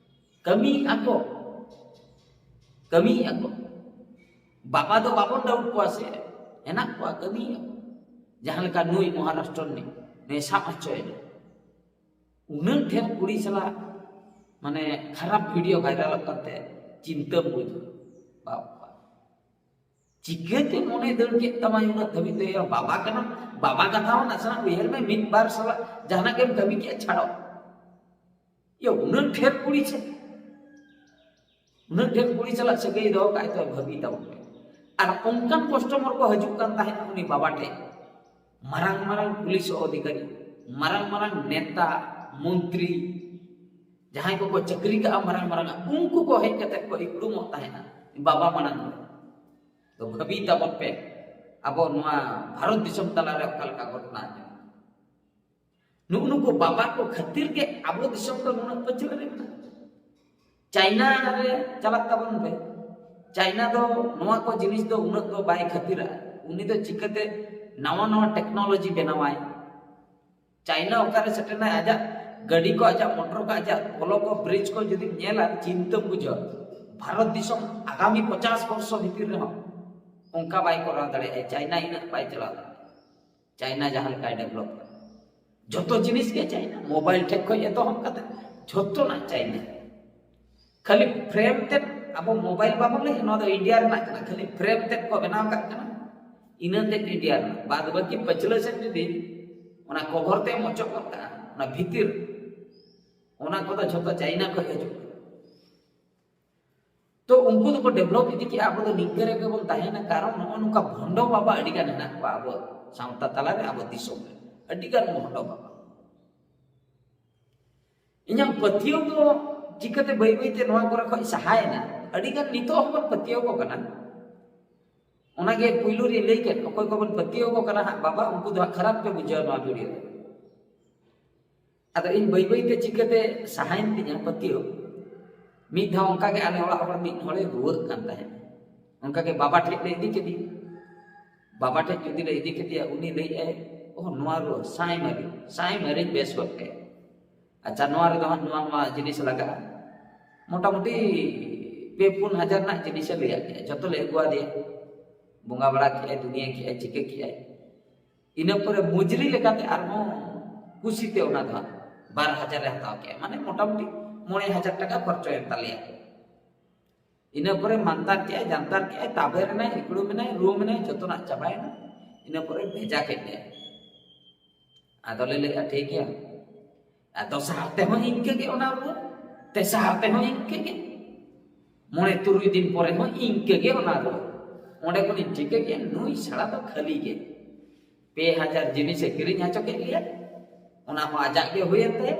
ᱠᱟᱹᱢᱤᱭᱮᱜᱼᱟ ᱠᱚ, ᱠᱟᱹᱢᱤᱭᱮᱜᱼᱟ ᱠᱚ᱾ ᱵᱟᱵᱟ ᱫᱚ ᱵᱟᱵᱚᱱ ᱰᱟᱣᱩᱴ ᱠᱚᱣᱟ ᱥᱮ, ᱦᱮᱱᱟᱜ ᱠᱚᱣᱟ, ᱠᱟᱹᱢᱤᱭᱮᱜᱼᱟ ᱠᱚ᱾ ᱡᱟᱦᱟᱸ ᱞᱮᱠᱟ ᱱᱩᱭ ᱢᱚᱦᱟᱨᱟᱥᱴᱨᱚ ᱨᱤᱱᱤᱡ, ᱱᱩᱭ ᱥᱟᱵ ᱦᱚᱪᱚᱭᱮᱱᱟ᱾ ᱩᱱᱟᱹᱜ ᱰᱷᱮᱨ ᱠᱩᱲᱤ ᱥᱟᱞᱟᱜ ᱢᱟᱱᱮ ᱠᱷᱟᱨᱟᱯ ᱵᱷᱤᱰᱤᱭᱳ ᱵᱷᱟᱭᱨᱟᱞᱚᱜ ᱠᱟᱱ ᱛᱟᱭᱟ, ᱪᱤᱱᱛᱟᱹᱢ ᱵᱩᱡᱷᱟᱹᱣᱟ᱾ ᱵᱟᱵᱟ, ᱪᱤᱠᱟᱹᱛᱮ ᱢᱚᱱᱮ ᱫᱟᱹᱲ ᱠᱮᱫ ᱛᱟᱢᱟ ᱩᱱᱟᱹᱜ ᱫᱷᱟᱹᱵᱤᱡ ᱫᱚ? ᱭᱟ ᱵᱟᱵᱟ ᱠᱟᱱᱟᱢ, ᱵᱟᱵᱟ ᱠᱟᱛᱷᱟ ᱦᱚᱸ ᱱᱟᱥᱮᱱᱟᱜ ᱩᱭᱦᱟᱹᱨ ᱢᱮ, ᱢᱤᱫ ᱵᱟᱨ ᱥᱟᱞᱟᱜ ᱡᱟᱦᱟᱱᱟᱜ ᱜᱮᱢ ᱠᱟᱹᱢᱤ ᱠᱮᱫᱼᱟ, ᱪᱷᱟᱲᱚ᱾ ᱭᱟ ᱩᱱᱟᱹᱜ ᱰᱷᱮᱨ ᱠᱩᱲᱤ ᱥᱮ ᱩᱱᱟᱹᱜ ᱰᱷᱮᱨ ᱠᱩᱲᱤ ᱥᱟᱞᱟᱜ ᱥᱟᱹᱜᱟᱹᱭ ᱫᱚᱦᱚ ᱠᱟᱜ ᱛᱚ ᱵᱷᱟᱹᱵᱤ ᱛᱟᱵᱚᱱ ᱯᱮ᱾ ᱟᱨ ᱚᱱᱠᱟᱱ ᱠᱟᱥᱴᱚᱢᱟᱨ ᱠᱚ ᱦᱤᱡᱩᱜ ᱠᱟᱱ ᱛᱟᱦᱮᱸᱫ ᱩᱱᱤ ᱵᱟᱵᱟ ᱴᱷᱮᱱ, ᱢᱟᱨᱟᱝ ᱢᱟᱨᱟᱝ ᱯᱩᱞᱤᱥ ᱚᱫᱷᱤᱠᱟᱨᱤ, ᱢᱟᱨᱟᱝ ᱢᱟᱨᱟᱝ ᱱᱮᱛᱟ, ᱢᱚᱱᱛᱨᱤ, ᱡᱟᱦᱟᱸᱭ ᱠᱚᱠᱚ ᱪᱟᱹᱠᱨᱤ ᱠᱟᱜᱼᱟ ᱢᱟᱨᱟᱝ ᱢᱟᱨᱟᱝ, ᱩᱱᱠᱩ ᱠᱚ ᱦᱮᱡ ᱠᱟᱛᱮ ᱠᱚ ᱤᱠᱲᱩᱢᱚᱜ ᱛᱟᱦᱮᱸᱫᱼᱟ ᱵᱟᱵᱟ ᱢᱟᱲᱟᱝ ᱨᱮ᱾ ᱛᱚ ᱵᱷᱟᱹᱵᱤ ᱛᱟᱵᱚᱱ ᱯᱮ, ᱟᱵᱚ ᱱᱚᱣᱟ ᱵᱷᱟᱨᱚᱛ ᱫᱤᱥᱚᱢ ᱛᱟᱞᱟᱨᱮ ᱚᱠᱟ ᱞᱮᱠᱟ ᱜᱷᱚᱴᱚᱱᱟ ᱧᱮᱞᱚᱜ ᱠᱟᱱᱟ᱾ ᱱᱩᱜᱼᱩ ᱱᱩᱠᱩ ᱵᱟᱵᱟ ᱠᱚ ᱠᱷᱟᱹᱛᱤᱨ ᱜᱮ ᱟᱵᱚ ᱫᱤᱥᱚᱢ ᱫᱚ ᱱᱩᱱᱟᱹᱜ ᱯᱟᱹᱪᱷᱞᱟᱹ ᱨᱮ ᱢᱮᱱᱟᱜᱼᱟ᱾ ᱪᱟᱭᱱᱟ ᱨᱮ ᱪᱟᱞᱟᱜ ᱛᱟᱵᱚᱱ ᱯᱮ᱾ ᱪᱟᱭᱱᱟ ᱫᱚ ᱱᱚᱣᱟ ᱠᱚ ᱡᱤᱱᱤᱥ ᱫᱚ ᱩᱱᱟᱹᱜ ᱫᱚ ᱵᱟᱭ ᱠᱷᱟᱹᱛᱤᱨᱟ᱾ ᱩᱱᱤ ᱫᱚ ᱪᱤᱠᱟᱹᱛᱮ ᱱᱟᱣᱟ ᱱᱟᱣᱟ ᱴᱮᱠᱱᱳᱞᱚᱡᱤ ᱵᱮᱱᱟᱣᱟᱭ? ᱪᱟᱭᱱᱟ ᱚᱠᱟᱨᱮ ᱥᱮᱴᱮᱨᱱᱟᱭ? ᱟᱡᱟᱜ ᱜᱟᱹᱰᱤ ᱠᱚ, ᱟᱡᱟᱜ ᱢᱚᱴᱚᱨ ᱠᱚ, ᱟᱡᱟᱜ ᱯᱚᱞᱚ ᱠᱚ, ᱵᱨᱤᱡᱽ ᱠᱚ ᱡᱩᱫᱤᱢ ᱧᱮᱞᱟ, ᱪᱤᱱᱛᱟᱹᱢ ᱵᱩᱡᱷᱟᱹᱣᱟ᱾ ᱵᱷᱟᱨᱚᱛ ᱫᱤᱥᱚᱢ ᱟᱜᱟᱢᱤ ᱯᱚᱪᱟᱥ ᱵᱚᱨᱥᱚ ᱵᱷᱤᱛᱤᱨ ᱨᱮᱦᱚᱸ ᱚᱱᱠᱟ ᱵᱟᱭ ᱠᱚᱨᱟᱣ ᱫᱟᱲᱮᱭᱟᱜᱼᱟ᱾ ᱪᱟᱭᱱᱟ ᱤᱱᱟᱹᱜ ᱵᱟᱭ ᱪᱟᱞᱟᱣ ᱫᱟᱲᱮᱭᱟᱜᱼᱟ᱾ ᱪᱟᱭᱱᱟ ᱡᱟᱦᱟᱸ ᱞᱮᱠᱟᱭ ᱰᱮᱵᱷᱞᱚᱯ ᱠᱟᱱᱟ, ᱡᱚᱛᱚ ᱡᱤᱱᱤᱥ ᱜᱮ ᱪᱟᱭᱱᱟ, ᱢᱳᱵᱟᱭᱤᱞ ᱴᱷᱮᱡ ᱠᱷᱚᱡ ᱮᱛᱚᱦᱚᱵ ᱠᱟᱛᱮ ᱡᱷᱚᱛᱚᱱᱟᱜ ᱪᱟᱭᱱᱟ᱾ ᱠᱷᱟᱹᱞᱤ ᱯᱷᱨᱮᱢ ᱛᱮᱫ ᱟᱵᱚ ᱢᱳᱵᱟᱭᱤᱞ ᱵᱟᱵᱚᱱ ᱞᱟᱹᱭᱟ, ᱱᱚᱣᱟ ᱫᱚ ᱤᱱᱰᱤᱭᱟ ᱨᱮᱱᱟᱜ ᱠᱟᱱᱟ, ᱠᱷᱟᱹᱞᱤ ᱯᱷᱨᱮᱢ ᱛᱮᱫ ᱠᱚ ᱵᱮᱱᱟᱣ ᱠᱟᱜ ᱠᱟᱱᱟ, ᱤᱱᱟᱹ ᱛᱮᱫ ᱤᱱᱰᱤᱭᱟ ᱨᱮᱱᱟᱜ᱾ ᱵᱟᱫ ᱵᱟᱹᱠᱤ ᱯᱟᱹᱪᱷᱞᱟᱹ ᱥᱮᱫ ᱡᱩᱫᱤ ᱚᱱᱟ ᱠᱚᱵᱷᱚᱨ ᱛᱮᱢ ᱚᱪᱚᱜ ᱜᱚᱫ ᱠᱟᱜᱼᱟ, ᱚᱱᱟ ᱵᱷᱤᱛᱤᱨ, ᱚᱱᱟ ᱠᱚᱫᱚ ᱡᱷᱚᱛᱚ ᱪᱟᱭᱱᱟ ᱠᱷᱚᱡ ᱦᱤᱡᱩᱜ ᱠᱟᱱᱟ᱾ ᱛᱚ ᱩᱱᱠᱩ ᱫᱚᱠᱚ ᱰᱮᱵᱷᱞᱚᱯ ᱤᱫᱤ ᱠᱮᱜᱼᱟ, ᱟᱵᱚ ᱫᱚ ᱱᱤᱝᱠᱟᱹ ᱨᱮᱜᱮ ᱵᱚᱱ ᱛᱟᱦᱮᱱᱟ᱾ ᱠᱟᱨᱚᱱ ᱱᱚᱜᱼᱚ ᱱᱚᱝᱠᱟ ᱵᱷᱚᱱᱰᱚ ᱵᱟᱵᱟ ᱟᱹᱰᱤ ᱜᱟᱱ ᱦᱮᱱᱟᱜ ᱠᱚᱣᱟ ᱟᱵᱚ ᱥᱟᱶᱛᱟ ᱛᱟᱞᱟᱨᱮ, ᱟᱵᱚ ᱫᱤᱥᱚᱢ ᱨᱮ ᱟᱹᱰᱤ ᱜᱟᱱ ᱵᱷᱚᱱᱰᱚ ᱵᱟᱵᱟ᱾ ᱤᱧᱟᱹᱜ ᱯᱟᱹᱛᱭᱟᱹᱣ ᱫᱚ ᱪᱤᱠᱟᱹᱛᱮ ᱵᱟᱹᱭ ᱵᱟᱹᱭᱛᱮ ᱱᱚᱣᱟ ᱠᱚᱨᱮ ᱠᱷᱚᱡ ᱥᱟᱦᱟᱭᱮᱱᱟ, ᱟᱹᱰᱤ ᱜᱟᱱ ᱱᱤᱛᱚᱜ ᱦᱚᱸᱵᱚᱱ ᱯᱟᱹᱛᱭᱟᱹᱣ ᱠᱚ ᱠᱟᱱᱟ᱾ ᱚᱱᱟᱜᱮ ᱯᱩᱭᱞᱩ ᱨᱮᱧ ᱞᱟᱹᱭ ᱠᱮᱫ, ᱚᱠᱚᱭ ᱠᱚᱵᱚᱱ ᱯᱟᱹᱛᱭᱟᱹᱣ ᱠᱚ ᱠᱟᱱᱟ ᱦᱟᱸᱜ ᱵᱟᱵᱟ, ᱩᱱᱠᱩ ᱫᱚ ᱦᱟᱸᱜ ᱠᱷᱟᱨᱟᱯ ᱯᱮ ᱵᱩᱡᱷᱟᱹᱣᱟ ᱱᱚᱣᱟ ᱵᱷᱤᱰᱤᱭᱳ ᱨᱮ᱾ ᱟᱫᱚ ᱤᱧ ᱵᱟᱹᱭ ᱵᱟᱹᱭᱛᱮ ᱪᱤᱠᱟᱹᱛᱮ ᱥᱟᱦᱟᱭᱮᱱ ᱛᱤᱧᱟ ᱯᱟᱹᱛᱭᱟᱹᱣ, ᱢᱤᱫ ᱫᱷᱟᱣ ᱚᱱᱠᱟᱜᱮ ᱟᱞᱮ ᱚᱲᱟᱜ ᱦᱚᱲ ᱢᱤᱫ ᱦᱚᱲᱮ ᱨᱩᱣᱟᱹᱜ ᱠᱟᱱ ᱛᱟᱦᱮᱸᱫ᱾ ᱚᱱᱠᱟᱜᱮ ᱵᱟᱵᱟ ᱴᱷᱮᱡ ᱞᱮ ᱤᱫᱤ ᱠᱮᱫᱮᱭᱟ᱾ ᱵᱟᱵᱟ ᱴᱷᱮᱡ ᱡᱩᱫᱤ ᱞᱮ ᱤᱫᱤ ᱠᱮᱫᱮᱭᱟ, ᱩᱱᱤ ᱞᱟᱹᱭᱮᱫᱼᱟᱭ, "ᱳ, ᱱᱚᱣᱟ ᱨᱩᱣᱟᱹ ᱥᱟᱭ ᱢᱟᱹᱨᱤ, ᱥᱟᱭ ᱢᱟᱹᱨᱤᱧ ᱵᱮᱥ ᱜᱚᱫ ᱠᱟᱭᱟ᱾ ᱟᱪᱪᱷᱟ, ᱱᱚᱣᱟ ᱨᱮᱫᱚ ᱦᱟᱸᱜ ᱱᱚᱣᱟ ᱱᱚᱣᱟ ᱡᱤᱱᱤᱥ ᱞᱟᱜᱟᱜᱼᱟ᱾" ᱢᱚᱴᱟᱢᱩᱴᱤ ᱯᱮ ᱯᱩᱱ ᱦᱟᱡᱟᱨ ᱨᱮᱱᱟᱜ ᱡᱤᱱᱤᱥᱮ ᱞᱟᱹᱭᱟᱫ ᱞᱮᱭᱟ, ᱡᱚᱛᱚ ᱞᱮ ᱟᱹᱜᱩᱣᱟᱫᱮᱭᱟ᱾ ᱵᱚᱸᱜᱟ ᱵᱟᱲᱟ ᱠᱮᱜᱼᱟᱭ, ᱫᱩᱱᱤᱭᱟᱹ ᱠᱮᱜᱼᱟᱭ, ᱪᱤᱠᱟᱹ ᱠᱮᱜᱼᱟᱭ᱾ ᱤᱱᱟᱹ ᱯᱚᱨᱮ ᱢᱩᱡᱽᱨᱤ ᱞᱮᱠᱟᱛᱮ ᱟᱨᱦᱚᱸ ᱠᱩᱥᱤᱛᱮ ᱚᱱᱟ ᱫᱚ ᱦᱟᱸᱜ ᱵᱟᱨ ᱦᱟᱡᱟᱨ ᱮ ᱦᱟᱛᱟᱣ ᱠᱮᱜᱼᱟ, ᱢᱟᱱᱮ ᱢᱚᱴᱟᱢᱩᱴᱤ ᱢᱚᱬᱮ ᱦᱟᱡᱟᱨ ᱴᱟᱠᱟ ᱠᱷᱚᱨᱪᱚᱭᱮᱱ ᱛᱟᱞᱮᱭᱟ᱾ ᱤᱱᱟᱹ ᱯᱚᱨᱮ ᱢᱟᱱᱛᱟᱨ ᱠᱮᱜᱼᱟᱭ, ᱡᱟᱱᱛᱟᱨ ᱠᱮᱜᱼᱟᱭ, ᱛᱟᱵᱮᱨ ᱮᱱᱟᱭ, ᱦᱤᱠᱲᱩᱢ ᱮᱱᱟᱭ, ᱨᱩᱢ ᱮᱱᱟᱭ, ᱡᱚᱛᱚᱱᱟᱜ ᱪᱟᱵᱟᱭᱮᱱᱟ᱾ ᱤᱱᱟᱹ ᱯᱚᱨᱮ ᱵᱷᱮᱡᱟ ᱠᱮᱫ ᱞᱮᱭᱟ᱾ ᱟᱫᱚᱞᱮ ᱞᱟᱹᱭᱮᱫᱼᱟ, "ᱴᱷᱤᱠ ᱜᱮᱭᱟ᱾" ᱟᱨ ᱫᱚᱥᱟᱨ ᱛᱮᱦᱚᱸ ᱤᱱᱠᱟᱹ ᱜᱮ ᱚᱱᱟ ᱨᱩᱣᱟᱹ, ᱛᱮᱥᱟᱨ ᱛᱮᱦᱚᱸ ᱤᱱᱠᱟᱹ ᱜᱮ, ᱢᱚᱬᱮ ᱛᱩᱨᱩᱭ ᱫᱤᱱ ᱯᱚᱨᱮ ᱦᱚᱸ ᱤᱱᱠᱟᱹ ᱜᱮ ᱚᱱᱟ ᱨᱩᱣᱟᱹ᱾ ᱚᱸᱰᱮ ᱠᱷᱚᱱᱤᱧ ᱴᱷᱤᱠᱟᱹ ᱠᱮᱜᱼᱟ, ᱱᱩᱭ ᱥᱟᱲᱟ ᱫᱚ ᱠᱷᱟᱹᱞᱤ ᱜᱮ᱾ ᱯᱮ ᱦᱟᱡᱟᱨ ᱡᱤᱱᱤᱥᱮ ᱠᱤᱨᱤᱧ ᱦᱚᱪᱚ ᱠᱮᱫ ᱞᱮᱭᱟ, ᱚᱱᱟ ᱦᱚᱸ ᱟᱡᱟᱜ ᱜᱮ ᱦᱩᱭᱮᱱ ᱛᱟᱭᱟ᱾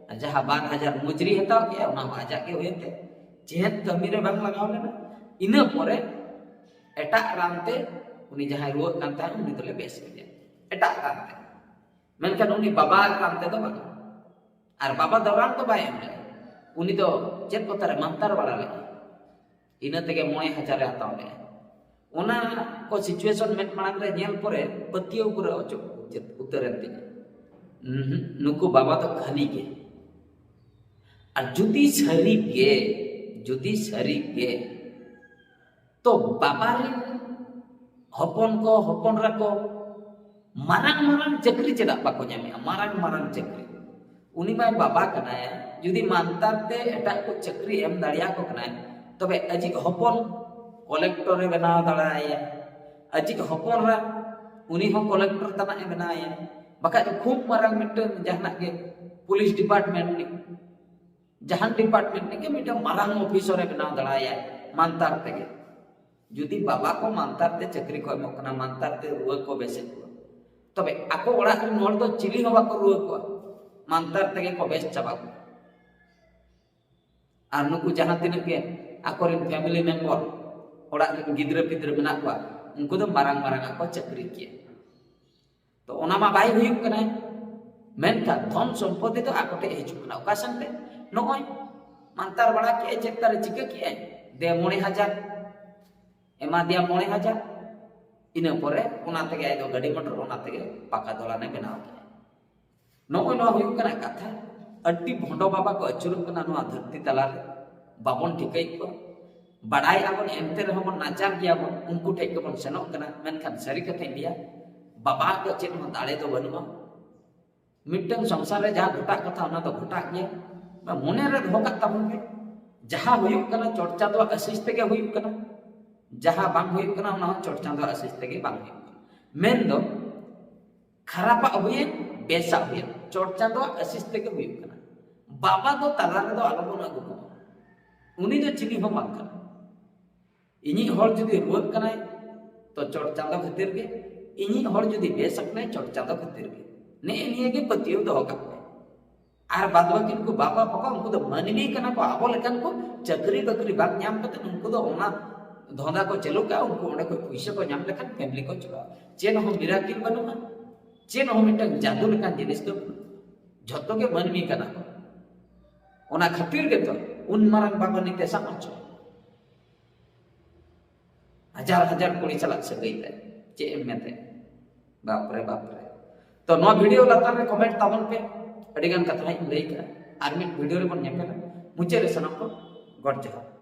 ᱟᱨ ᱡᱟᱦᱟᱸ ᱵᱟᱨ ᱦᱟᱡᱟᱨ ᱢᱩᱡᱽᱨᱤ ᱦᱟᱛᱟᱣ ᱠᱮᱜᱼᱟ, ᱚᱱᱟ ᱦᱚᱸ ᱟᱡᱟᱜ ᱜᱮ ᱦᱩᱭᱮᱱ ᱛᱟᱭᱟ᱾ ᱪᱮᱫ ᱠᱟᱹᱢᱤ ᱨᱮ ᱵᱟᱝ ᱞᱟᱜᱟᱣ ᱞᱮᱱᱟ᱾ ᱤᱱᱟᱹ ᱯᱚᱨᱮ ᱮᱴᱟᱜ ᱨᱟᱱ ᱛᱮ ᱩᱱᱤ ᱡᱟᱦᱟᱸᱭ ᱨᱩᱣᱟᱹᱜ ᱠᱟᱱ ᱛᱟᱦᱮᱸᱫ, ᱩᱱᱤ ᱫᱚᱞᱮ ᱵᱮᱥ ᱠᱮᱫᱮᱭᱟ ᱮᱴᱟᱜ ᱨᱟᱱ ᱛᱮ᱾ ᱢᱮᱱᱠᱷᱟᱱ ᱩᱱᱤ ᱵᱟᱵᱟᱣᱟᱜ ᱨᱟᱱ ᱛᱮᱫᱚ ᱵᱟᱝ᱾ ᱟᱨ ᱵᱟᱵᱟ ᱫᱚ ᱨᱟᱱ ᱫᱚ ᱵᱟᱭ ᱮᱢ ᱞᱮᱫᱟ, ᱩᱱᱤ ᱫᱚ ᱪᱮᱫ ᱠᱚᱛᱟᱨᱮ ᱢᱟᱱᱛᱟᱨ ᱵᱟᱲᱟ ᱞᱮᱫᱟ, ᱤᱱᱟᱹ ᱛᱮᱜᱮ ᱢᱚᱬᱮ ᱦᱟᱡᱟᱨ ᱮ ᱦᱟᱛᱟᱣ ᱞᱮᱫᱟ᱾ ᱚᱱᱟ ᱠᱚ situation ᱢᱮᱫ ᱢᱟᱲᱟᱝ ᱨᱮ ᱧᱮᱞ ᱯᱚᱨᱮ ᱯᱟᱹᱛᱭᱟᱹᱣ ᱯᱩᱨᱟᱹ ᱚᱪᱚᱜ ᱩᱛᱟᱹᱨ-, ᱩᱛᱟᱹᱨᱮᱱ ᱛᱤᱧᱟ᱾ ᱩᱸᱦᱩᱸ, ᱱᱩᱠᱩ ᱵᱟᱵᱟ ᱫᱚ ᱠᱷᱟᱹᱞᱤ ᱜᱮ᱾ ᱟᱨ ᱡᱩᱫᱤ ᱥᱟᱹᱨᱤ ᱜᱮ, ᱡᱩᱫᱤ ᱥᱟᱹᱨᱤ ᱜᱮ, ᱛᱚ ᱵᱟᱵᱟ ᱨᱮᱱ ᱦᱚᱯᱚᱱ ᱠᱚ, ᱦᱚᱯᱚᱱ ᱨᱟ ᱠᱚ ᱢᱟᱨᱟᱝ ᱢᱟᱨᱟᱝ ᱪᱟᱹᱠᱨᱤ ᱪᱮᱫᱟᱜ ᱵᱟᱠᱚ ᱧᱟᱢᱮᱜᱼᱟ? ᱢᱟᱨᱟᱝ ᱢᱟᱨᱟᱝ ᱪᱟᱹᱠᱨᱤ᱾ ᱩᱱᱤ ᱢᱟᱭ ᱵᱟᱵᱟ ᱠᱟᱱᱟᱭ, ᱡᱩᱫᱤ ᱢᱟᱱᱛᱟᱨ ᱛᱮ ᱮᱴᱟᱜ ᱠᱚ ᱪᱟᱹᱠᱨᱤ ᱮᱢ ᱫᱟᱲᱮᱭᱟᱠᱚ ᱠᱟᱱᱟᱭ, ᱛᱚᱵᱮ ᱟᱡᱤᱡ ᱦᱚᱯᱚᱱ ᱠᱚᱞᱮᱠᱴᱚᱨᱮ ᱵᱮᱱᱟᱣ ᱫᱟᱲᱮᱭᱟᱭᱟ, ᱟᱡᱤᱡ ᱦᱚᱯᱚᱱ ᱨᱟ ᱩᱱᱤ ᱦᱚᱸ ᱠᱚᱞᱮᱠᱴᱚᱨ ᱛᱟᱱᱟᱜ ᱮ ᱵᱮᱱᱟᱣᱮᱭᱟ, ᱵᱟᱠᱷᱟᱡ ᱫᱚ ᱠᱷᱩᱵ ᱢᱟᱨᱟᱝ ᱢᱤᱫᱴᱟᱝ ᱡᱟᱦᱟᱱᱟᱜ ᱜᱮ ᱯᱩᱞᱤᱥ ᱰᱤᱯᱟᱨᱴᱢᱮᱱᱴ ᱨᱤᱱᱤᱡ, ᱡᱟᱦᱟᱱ ᱰᱤᱯᱟᱨᱴᱢᱮᱱᱴ ᱨᱤᱱᱤᱡ ᱜᱮ ᱢᱤᱫᱴᱟᱝ ᱢᱟᱨᱟᱝ ᱚᱯᱷᱤᱥᱚᱨᱮ ᱵᱮᱱᱟᱣ ᱫᱟᱲᱮᱭᱟᱭᱟ ᱢᱟᱱᱛᱟᱨ ᱛᱮᱜᱮ᱾ ᱡᱩᱫᱤ ᱵᱟᱵᱟ ᱠᱚ ᱢᱟᱱᱛᱟᱨ ᱛᱮ ᱪᱟᱹᱠᱨᱤ ᱠᱚ ᱮᱢᱚᱜ ᱠᱟᱱᱟ, ᱢᱟᱱᱛᱟᱨ ᱛᱮ ᱨᱩᱣᱟᱹ ᱠᱚ ᱵᱮᱥᱮᱫ ᱠᱚᱣᱟ, ᱛᱚᱵᱮ ᱟᱠᱚ ᱚᱲᱟᱜ ᱨᱮᱱ ᱦᱚᱲ ᱫᱚ ᱪᱤᱞᱤ ᱦᱚᱸ ᱵᱟᱠᱚ ᱨᱩᱣᱟᱹ ᱠᱚᱣᱟ, ᱢᱟᱱᱛᱟᱨ ᱛᱮᱜᱮ ᱠᱚ ᱵᱮᱥ ᱪᱟᱵᱟ ᱠᱚᱣᱟ᱾ ᱟᱨ ᱱᱩᱠᱩ ᱡᱟᱦᱟᱸ ᱛᱤᱱᱟᱹᱜ ᱜᱮ ᱟᱠᱚᱨᱮᱱ ᱯᱷᱮᱢᱤᱞᱤ ᱢᱮᱢᱵᱚᱨ, ᱚᱲᱟᱜ ᱨᱮᱱ ᱜᱤᱫᱽᱨᱟᱹ ᱯᱤᱫᱽᱨᱟᱹ ᱢᱮᱱᱟᱜ ᱠᱚᱣᱟ, ᱩᱱᱠᱩ ᱫᱚ ᱢᱟᱨᱟᱝ ᱢᱟᱨᱟᱝ ᱟᱜ ᱠᱚ ᱪᱟᱹᱠᱨᱤ ᱠᱮᱭᱟ᱾ ᱛᱚ ᱚᱱᱟ ᱢᱟ ᱵᱟᱭ ᱦᱩᱭᱩᱜ ᱠᱟᱱᱟᱭ᱾ ᱢᱮᱱᱠᱷᱟᱱ ᱫᱷᱚᱱ ᱥᱚᱢᱯᱚᱛᱤ ᱫᱚ ᱟᱠᱚ ᱴᱷᱮᱡ ᱦᱤᱡᱩᱜ ᱠᱟᱱᱟ᱾ ᱚᱠᱟ ᱥᱮᱱ ᱛᱮ? ᱱᱚᱜᱼᱚᱭ ᱢᱟᱱᱛᱟᱨ ᱵᱟᱲᱟ ᱠᱮᱜᱼᱟᱭ, ᱪᱮᱫ ᱛᱟᱨᱮ ᱪᱤᱠᱟᱹ ᱠᱮᱜᱼᱟᱭ, ᱫᱮ ᱢᱚᱬᱮ ᱦᱟᱡᱟᱨ, ᱮᱢᱟ ᱫᱮᱭᱟ ᱢᱚᱬᱮ ᱦᱟᱡᱟᱨ, ᱤᱱᱟᱹ ᱯᱚᱨᱮ ᱚᱱᱟ ᱛᱮᱜᱮ ᱟᱡ ᱫᱚ ᱜᱟᱹᱰᱤ ᱢᱚᱴᱚᱨ, ᱚᱱᱟ ᱛᱮᱜᱮ ᱯᱟᱠᱟ ᱫᱚᱞᱟᱱᱮ ᱵᱮᱱᱟᱣ ᱠᱮᱜᱼᱟ᱾ ᱱᱚᱜᱼᱚᱭ ᱱᱚᱣᱟ ᱦᱩᱭᱩᱜ ᱠᱟᱱᱟ ᱠᱟᱛᱷᱟ᱾ ᱟᱹᱰᱤ ᱵᱷᱚᱸᱰᱚ ᱵᱟᱵᱟ ᱠᱚ ᱟᱹᱪᱩᱨᱚᱜ ᱠᱟᱱᱟ ᱱᱚᱣᱟ ᱫᱷᱟᱹᱨᱛᱤ ᱛᱟᱞᱟᱨᱮ, ᱵᱟᱵᱚᱱ ᱴᱷᱤᱠᱟᱹᱭᱮᱫ ᱠᱚᱣᱟ᱾ ᱵᱟᱰᱟᱭ ᱟᱵᱚᱱ, ᱮᱱᱛᱮ ᱨᱮᱦᱚᱸ ᱵᱚᱱ ᱱᱟᱪᱟᱨ ᱜᱮᱭᱟ ᱵᱚᱱ, ᱩᱱᱠᱩ ᱴᱷᱮᱡ ᱜᱮᱵᱚᱱ ᱥᱮᱱᱚᱜ ᱠᱟᱱᱟ᱾ ᱢᱮᱱᱠᱷᱟᱱ ᱥᱟᱹᱨᱤ ᱠᱟᱛᱷᱟᱧ ᱞᱟᱹᱭᱟ, ᱵᱟᱵᱟ ᱫᱚ ᱪᱮᱫ ᱦᱚᱸ ᱫᱟᱲᱮ ᱫᱚ ᱵᱟᱹᱱᱩᱜᱼᱟ᱾ ᱢᱤᱫᱴᱟᱝ ᱥᱚᱝᱥᱟᱨ ᱨᱮ ᱡᱟᱦᱟᱸ ᱜᱷᱚᱴᱟᱜ ᱠᱟᱛᱷᱟ, ᱚᱱᱟ ᱫᱚ ᱜᱷᱚᱴᱟᱜ ᱜᱮᱭᱟ᱾ ᱢᱚᱱᱮ ᱨᱮ ᱫᱚᱦᱚ ᱠᱟᱜ ᱛᱟᱵᱚᱱ ᱯᱮ, ᱡᱟᱦᱟᱸ ᱦᱩᱭᱩᱜ ᱠᱟᱱᱟ ᱪᱚᱴ ᱪᱟᱸᱫᱳᱣᱟᱜ ᱟᱥᱤᱥ ᱛᱮᱜᱮ ᱦᱩᱭᱩᱜ ᱠᱟᱱᱟ, ᱡᱟᱦᱟᱸ ᱵᱟᱝ ᱦᱩᱭᱩᱜ ᱠᱟᱱᱟ ᱚᱱᱟ ᱦᱚᱸ ᱪᱚᱴ ᱪᱟᱸᱫᱳᱣᱟᱜ ᱟᱥᱤᱥ ᱛᱮᱜᱮ ᱵᱟᱝ ᱦᱩᱭᱩᱜ ᱠᱟᱱᱟ᱾ ᱢᱮᱱᱫᱚ ᱠᱷᱟᱨᱟᱯᱟᱜ ᱦᱩᱭᱮᱱ, ᱵᱮᱥᱟᱜ ᱦᱩᱭᱮᱱ, ᱪᱚᱴ ᱪᱟᱸᱫᱳᱣᱟᱜ ᱟᱥᱤᱥ ᱛᱮᱜᱮ ᱦᱩᱭᱩᱜ ᱠᱟᱱᱟ᱾ ᱵᱟᱵᱟ ᱫᱚ ᱛᱟᱞᱟ ᱨᱮᱫᱚ ᱟᱞᱚᱵᱚᱱ ᱟᱹᱜᱩ ᱠᱚᱣᱟ, ᱩᱱᱤ ᱫᱚ ᱪᱤᱞᱤ ᱦᱚᱸ ᱵᱟᱝ ᱠᱟᱱᱟ᱾ ᱤᱧᱤᱡ ᱦᱚᱲ ᱡᱩᱫᱤ ᱨᱩᱣᱟᱹᱜ ᱠᱟᱱᱟᱭ ᱛᱚ ᱪᱚᱴ ᱪᱟᱸᱫᱳ ᱠᱷᱟᱹᱛᱤᱨ ᱜᱮ, ᱤᱧᱤᱡ ᱦᱚᱲ ᱡᱩᱫᱤ ᱵᱮᱥ ᱟᱠᱟᱱᱟᱭ ᱪᱚᱴ ᱪᱟᱸᱫᱳ ᱠᱷᱟᱹᱛᱤᱨ ᱜᱮ᱾ ᱱᱮᱜᱼᱮ ᱱᱤᱭᱟᱹ ᱜᱮ ᱯᱟᱹᱛᱭᱟᱹᱣ ᱫᱚᱦᱚ ᱠᱟᱜ ᱯᱮ᱾ ᱟᱨ ᱵᱟᱫ ᱵᱟᱹᱠᱤ ᱱᱩᱠᱩ ᱵᱟᱵᱟ ᱵᱟᱵᱟ ᱩᱱᱠᱩ ᱫᱚ ᱢᱟᱹᱱᱢᱤ ᱠᱟᱱᱟ ᱠᱚ, ᱟᱵᱚ ᱞᱮᱠᱟᱱ ᱠᱚ᱾ ᱪᱟᱹᱠᱨᱤ ᱵᱟᱹᱠᱨᱤ ᱵᱟᱝ ᱧᱟᱢ ᱠᱟᱛᱮ ᱩᱱᱠᱩ ᱫᱚ ᱚᱱᱟ ᱫᱷᱚᱸᱫᱟ ᱠᱚ ᱪᱟᱹᱞᱩ ᱠᱟᱜᱼᱟ, ᱩᱱᱠᱩ ᱚᱸᱰᱮ ᱠᱷᱚᱱ ᱯᱩᱭᱥᱟᱹ ᱠᱚ ᱧᱟᱢ ᱞᱮᱠᱷᱟᱱ ᱯᱷᱮᱢᱞᱤ ᱠᱚ ᱪᱟᱞᱟᱜᱼᱟ᱾ ᱪᱮᱫ ᱦᱚᱸ ᱢᱤᱨᱟᱠᱤᱞ ᱵᱟᱹᱱᱩᱜᱼᱟ, ᱪᱮᱫ ᱦᱚᱸ ᱢᱤᱫᱴᱟᱝ ᱡᱟᱫᱩ ᱞᱮᱠᱟᱱ ᱡᱤᱱᱤᱥ ᱫᱚ ᱵᱟᱹᱱᱩᱜᱼᱟ᱾ ᱡᱷᱚᱛᱚ ᱜᱮ ᱢᱟᱹᱱᱢᱤ ᱠᱟᱱᱟ ᱠᱚ᱾ ᱚᱱᱟ ᱠᱷᱟᱹᱛᱤᱨ ᱜᱮᱛᱚ ᱩᱱ ᱢᱟᱨᱟᱝ ᱵᱟᱵᱟ ᱱᱤᱛᱮ ᱥᱟᱵ ᱦᱚᱪᱚ᱾ ᱦᱟᱡᱟᱨ ᱦᱟᱡᱟᱨ ᱠᱩᱲᱤ ᱥᱟᱞᱟᱜ ᱥᱟᱹᱜᱟᱹᱭ ᱛᱟᱭ᱾ ᱪᱮᱫ ᱮᱢ ᱢᱮᱱ ᱛᱟᱭᱟ? ᱵᱟᱯᱨᱮ ᱵᱟᱯᱨᱮ᱾ ᱛᱚ ᱱᱚᱣᱟ ᱵᱷᱤᱰᱤᱭᱳ ᱞᱟᱛᱟᱨ ᱨᱮ ᱠᱚᱢᱮᱱᱴ ᱛᱟᱵᱚᱱ ᱯᱮ᱾ ᱟᱹᱰᱤ ᱜᱟᱱ ᱠᱟᱛᱷᱟᱧ ᱞᱟᱹᱭ ᱠᱟᱜᱼᱟ᱾ ᱟᱨ ᱢᱤᱫ ᱵᱷᱤᱰᱤᱭᱳ ᱨᱮᱵᱚᱱ ᱧᱮᱯᱮᱞᱟ᱾ ᱢᱩᱪᱟᱹᱫ ᱨᱮ ᱥᱟᱱᱟᱢ ᱠᱚ ᱜᱚᱰ ᱡᱚᱦᱟᱨ᱾